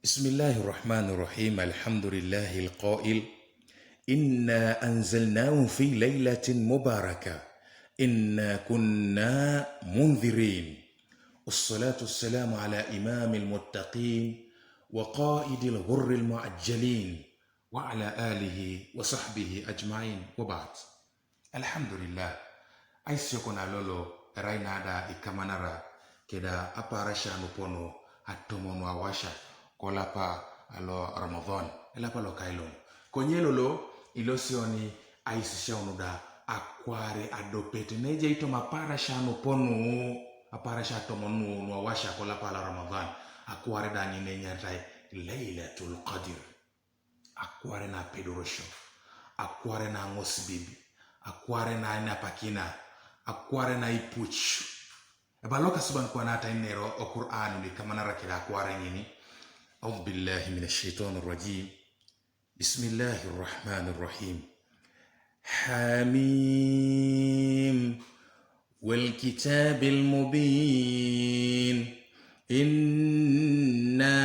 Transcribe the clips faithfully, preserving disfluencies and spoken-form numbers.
بسم الله الرحمن الرحيم. الحمد لله القائل: إنا أنزلناه في ليلة مباركة، إنا كنا منذرين. والصلاة والسلام على إمام المتقين وقائد الغر المحجلين وعلى آله وصحبه أجمعين، وبعد. Alhamdulillah. Aisio kona lolo, erai nada ikamanara keda aparasha nuponu atomonu awasha kolapa alo Ramadan, elapa lo kailong. Konye lolo, ilo sioni aisisiaunu da akware adopete neja itom aparasha nuponu, aparasha atomonu nu awasha kolapa alo Ramadan. Akware da ng'ine enyaritai Lailatul Qadr. Akware na apedorosho, akware na ang'osibib, akware na ainapakina, akware na aipuch. Ebala Lokasuban kwana ata inero o Qur'an ni kamanara keda akware ng'ini. أعوذ بالله من الشيطان الرجيم. بسم الله الرحمن الرحيم. حميم. والكتاب المبين. إنا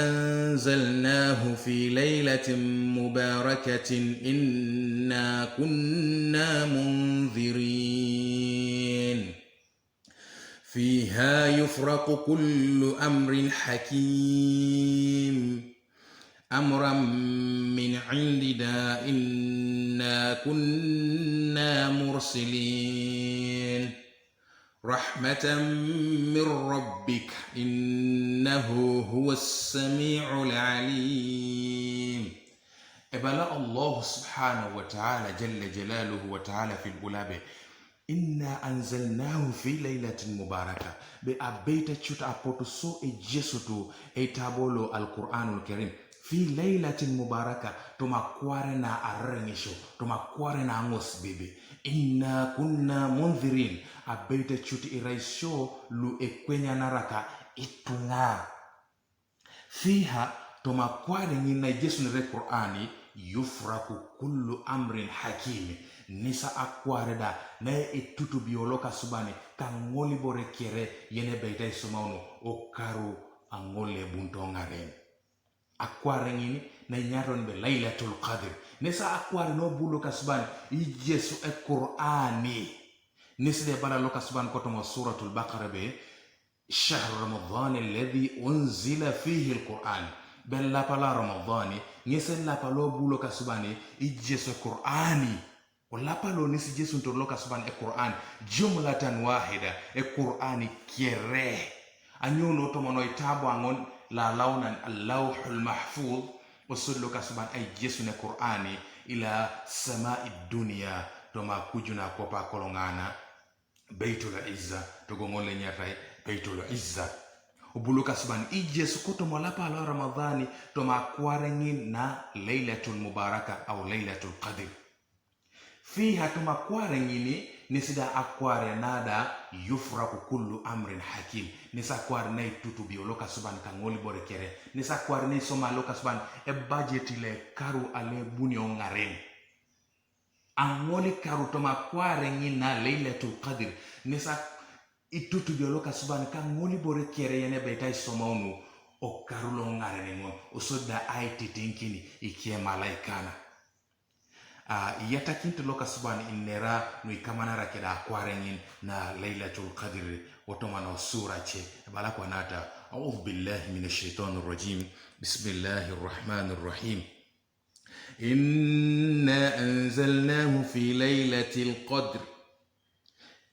أنزلناه في ليلة مباركة إنا كنا منذرين. فيها يفرق كل أمر حكيم. أمرا من عندنا إنا كنا مرسلين. رحمة من ربك إنه هو السميع العليم. Ebala Allah subhanahu wa ta'ala jalla jalaluhu wa ta'ala fil ula be, إنا أنزلناه في ليلة مباركة. Be abeita cut apotu so ejesutu eitabolo Al-Qur'anul Karim. في ليلة مباركة, toma akware na arereŋesho, toma akware na aŋosibib. إنا كنا منذرين, abeita cut irai sio lu ekwenyanaraka ituŋa. فيها, toma akware ŋin na ijesunere Qur'ani, يفرق كل أمر حكيم. Nisa akware da na etutubi Lokasubani kaŋol ibore kere yen ebeit aisomaunu okaru aŋol ebunto ŋaren. Akware ŋin na inyariton be Lailatul Qadr. Nisa akware nobu Lokasuban ijesu Ekur'ani. Nisi de ebala Lokasuban kotoma Suratul Baqara be, شهر رمضان الذي أنزل فيه القرآن. Be elapa lo Ramadhani, ŋes elapa lobu Lokasubani ijesu Ekur'ani. Olapa lo nisi ijesuntor Lokasuban Ekur'ani, جملة واحدة, Ekur'ani kere. Anyoun otomon oitabu aŋon lalaunan Al-Lawhul Mahfudh, osodi Lokasuban aijesun Ekur'ani إلى سماء الدنيا, toma akuju na akwap akoloŋana, Beitul Izza, togoŋol enyaritai Beitul Izza. Obu Lokasuban ijesu kotoma olapa lo Ramadhani, toma akware ŋin na Lailatul Mubaraka au Lailatul Qadr. فيها, toma akware ŋin, nesi da akware na da يفرق كل أمر حكيم. Nesi akware na itutubi Lokasuban kaŋol ibore kere. Nesi akware na isoma Lokasuban ebajeti lo ekaru alo ebunio ŋaren. Aŋol ikaru toma akware ŋin na Lailatul Qadr. Nesi itutubi Lokasuban kaŋol ibore kere yen ebeit aisomaunu okaru lo ŋaren ŋon, osodi da aititiŋkin ikie malaikana. A, iyatakinit Lokasuban inera nu ikamanara keda akware ŋin na Lailatul Qadr, otoma osura ce, ebala kwana ata, أعوذ بالله من الشيطان الرجيم. بسم الله الرحمن الرحيم. إنا أنزلناه في ليلة القدر.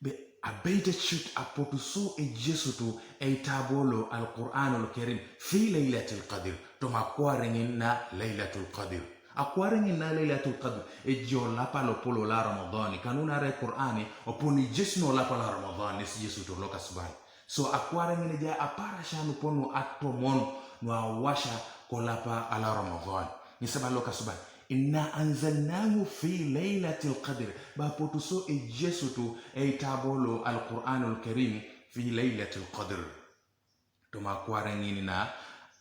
Be abeita cut apotu so ejesutu eitabolo Al-Qur'anul Karim في ليلة القدر, toma akware ŋin na Lailatul Qadr. Akware ŋin na Lailatul Qadr, eji olapa lopolo lo Ramadhani, kanu naarai Kur'ani, oponi ijesun olapa lo Ramadhani, nesi ijesutu Lokasuban. So akware ŋin ejai aparasha nuponu atomon nu awasha kolapa lo Ramadhan. Ŋes ebala Lokasuban, إنا أنزلناه في ليلة القدر. Be apotu so ejesutu eitabolo Al-Qur'anul Karim في ليلة القدر. Toma akware ŋin na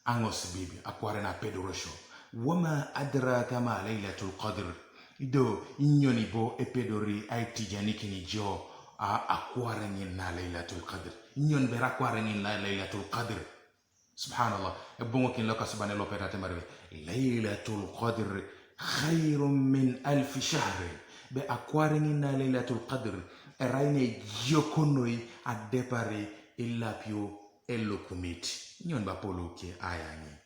aŋosibib, akware na apedorosho. وما أدراك ما ليلة القدر. Ido, inyon bo epedori aitijanikin ijo a, akware ŋin na Lailatul Qadr? Inyon ber akware ŋin na Lailatul Qadr? Subhanallah. Ebuŋokin lokasuban elopetate mari ebe, Lailatul Qadr khairun min alfi shahrin. Ebe akwareŋin na Lailatul Qadr, erai ne ejok noi adepar ilapio elukumit. Nyo bo apolou ke ayaŋin?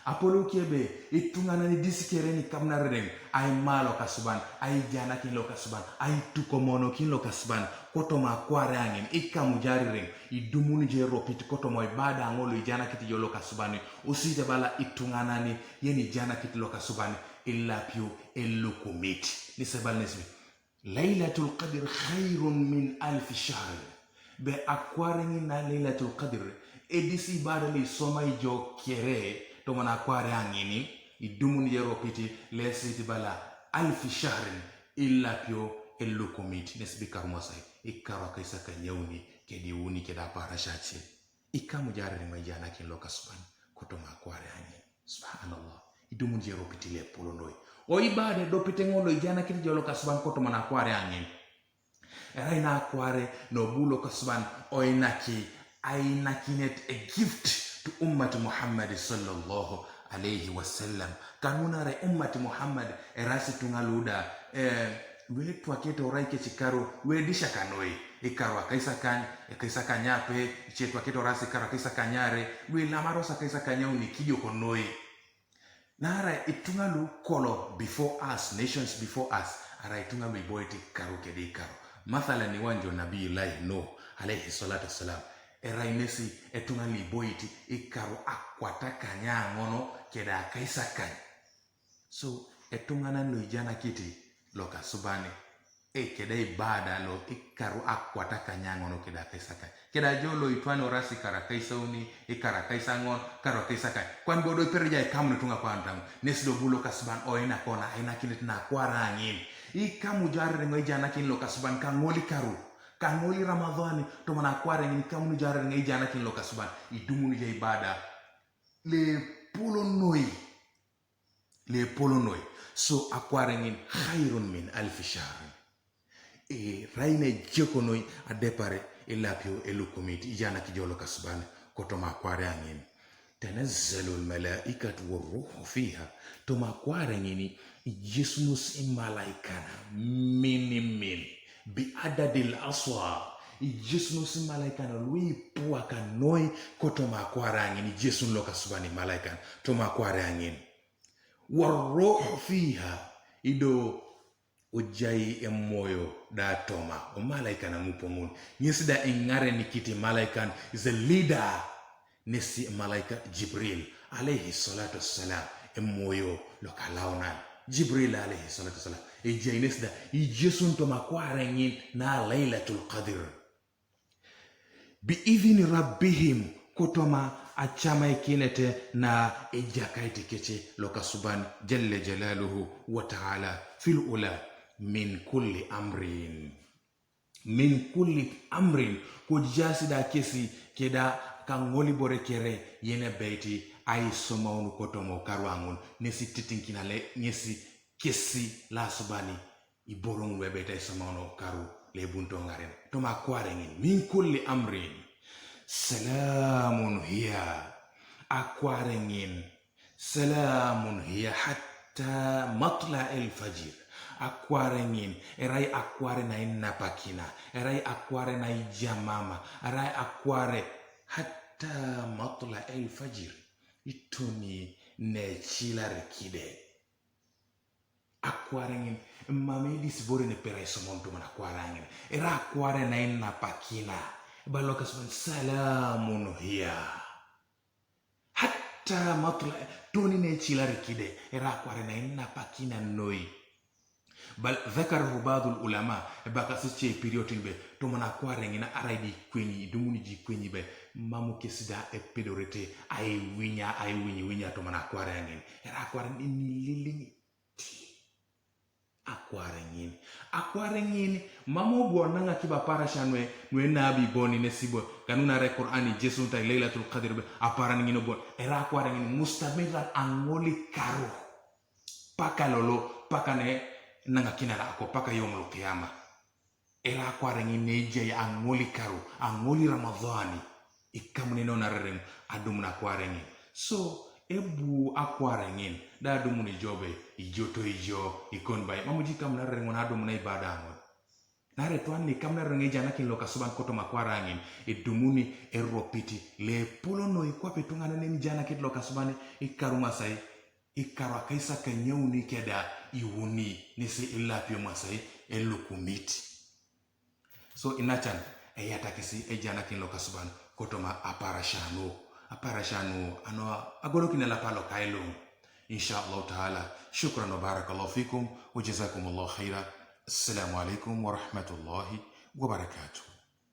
Apolou ke ebe ituŋanan idis kere ni kamunarereŋ aima lokasuban, aijanakin lokasuban, aitukomonokin lokasuban, kotoma akwareaŋin, ikamujarereŋ, idumun jo eropit kotoma ibada ŋol ijanakit jo lokasuban, usit ebala ituŋanan yen ijanakit lokasuban ilapio elukumit. Nisebal nesi, Lailatul Qadr khairun min alfi shahr. Ebe akwareŋin na Lailatul Qadr, edis ibada loisomai jo kere tomon akwareaŋin, idumun jo eropit, lesit ibala alfi shahrin, ilapio elukumit, nesi ebe ikaru masai, ikaru akaisakanyauni kede iuni kede aparasia ace. Ikamujarereŋ aijanakin lokasuban kotoma akwareaŋin. Subhanallah. Idumun jo eropit loepol noi. O ibada edopet ŋol loijanakin jo lokasuban kotoma akwareaŋin. Erai na akware nobu lokasuban oinaki ainakinet, a gift to ummat Muhammad sallallahu alaihi wasallam. Kanu naarai ummat Muhammad eras ituŋa luda, eh, luetwakete orai kec ikaru, luedisiak noi, ikaru akaisakany, akaisakany ape, ice etwakete oras ikaru akaisakany are, luilamaros akaisakanyauni kidioko noi. Naarai ituŋa lu kolo before us, nations before us, arai ituŋa luiboit ikaru kede ikaru. Mathalan, iwanjo Nabiyullahi Nuh, alaihi salatu wassalam, erai nesi etuŋa luiboit ikaru akwatakanyaŋon kede akaisakany. So, etuŋanan loijanakit lokasuban, e, kede ibada lo ikaru akwatakanyaŋon kede akaisakany. Kede jo loitwan oras ikaru akaisauni, ikaru akaisaŋon, ikaru akaisakany. Kwan bodo ipereja ikamun ituŋa kwan tamu. Nesi do bu lokasuban oina kona, ainakinet na akwaraŋin. Ikamujarereŋ aijanakin lokasuban kaŋol ikaru, kaŋol Ramadhani, tomon akwareaŋin ikamujarereŋ aijanakin lokasuban, idumun jo ibada loepol noi. Loepol noi. So akwareaŋin khairun min alfi shahrin. Erai ne ejok noi adepar ilapio elukumit, ijanak jo lokasuban kotoma akwareaŋin. Tanazzalul malaikatu warruhu fiha. Toma akwareaŋin ijesunos imalaikan minimin, bi adadil aswa. Ijesunos imalaikan luipuak noi kotoma akwareaŋin, ijesun lokasuban imalaikan toma akwareaŋin. Warruhu fiha, ido ojai Emoyo da toma, o malaikan ŋupoŋun. Ŋes da iŋarenikit imalaikan, is a leader. Nesi malaika Jibril, alaihi salatu wassalam, Emoyo lokalaunan. Jibril, alaihi salatu wassalam, ejai nesi da ijesun toma akwareaŋin na Lailatul Qadr. Bi idhni rabbihim, kotoma acamaikinet na Ejakait kec lokasuban, jalla jalaluhu wa ta'ala, fil ula, min kulli amrin. Min kulli amrin, kojaas da kesi keda kaŋol ibore kere yen ebeit aisomaun kotoma okaru ŋun, nesi titiŋikin ale, nesi kesi lokasuban iboro ŋun ebeit aisomaun okaru loebunito ŋaren. Toma akwareaŋin, min kulli amrin, salamun hiya, akwareaŋin, salamun hiya hatta matla'il fajr. Akwareaŋin erai akware nainapakina, erai akware naijamama, erai akware hatta matla'il fajr. Itoni necilar kide. Akwareaŋin, emam edis ibore neperai somon tomon akwareaŋin. Erai akware nainapakina. Ebala lokasuban, salamun hiya hatta matla, toni necilar kide, erai akware nainapakina noi. Bal dhakarahu ba'dul ulama, ebakasi ice epiriotin be, tomon akwareaŋin arai di ikwenyi, idumuni jo ikwenyi be, mam kesi da epedorete, aiwinya, aiwinyiwinya tomon akwareaŋin. Erai akware naililiŋ. Akwareaŋin. Akwareaŋin, mam obu onaŋaki bo aparasia nue, nue nabi bon nesi bo, kanu naarai Qur'an ijesuntai Lailatul Qadr be, aparaŋin bon, erai akwareaŋin mustamiran aŋol ikaru. Paka lolo, paka ne naŋakinar ako, paka yomul qiyama. Erai akwareaŋin neejai aŋol ikaru, aŋol Ramadhani. Ikamunen na rereŋ adumun akware ŋin. So ebu akware ŋin da adumun ijo ebe ijo to ijo ikon bai mam ijo ikamun na rereŋ ŋun adumun ibada ŋun. Naarai etwan ni ikamun na rereŋ ejanakin lokasuban kotoma akware ŋin edumuni eropit loepol noi kwape ituŋanan ejanakin lokasuban ikaru masai ikaru akaisakanyauni keda iuni nesi ilapio masai elukumit. So inacan eyatakisi ejanakin lokasuban kotoma aparashanu aparashanu ano agolokin elapa lokailuŋ. Insha allahu taala. Shukran wa barakallahu fikum wa jazakumullahu khaira. Assalamu alaikum warahmatullahi wabarakatuh.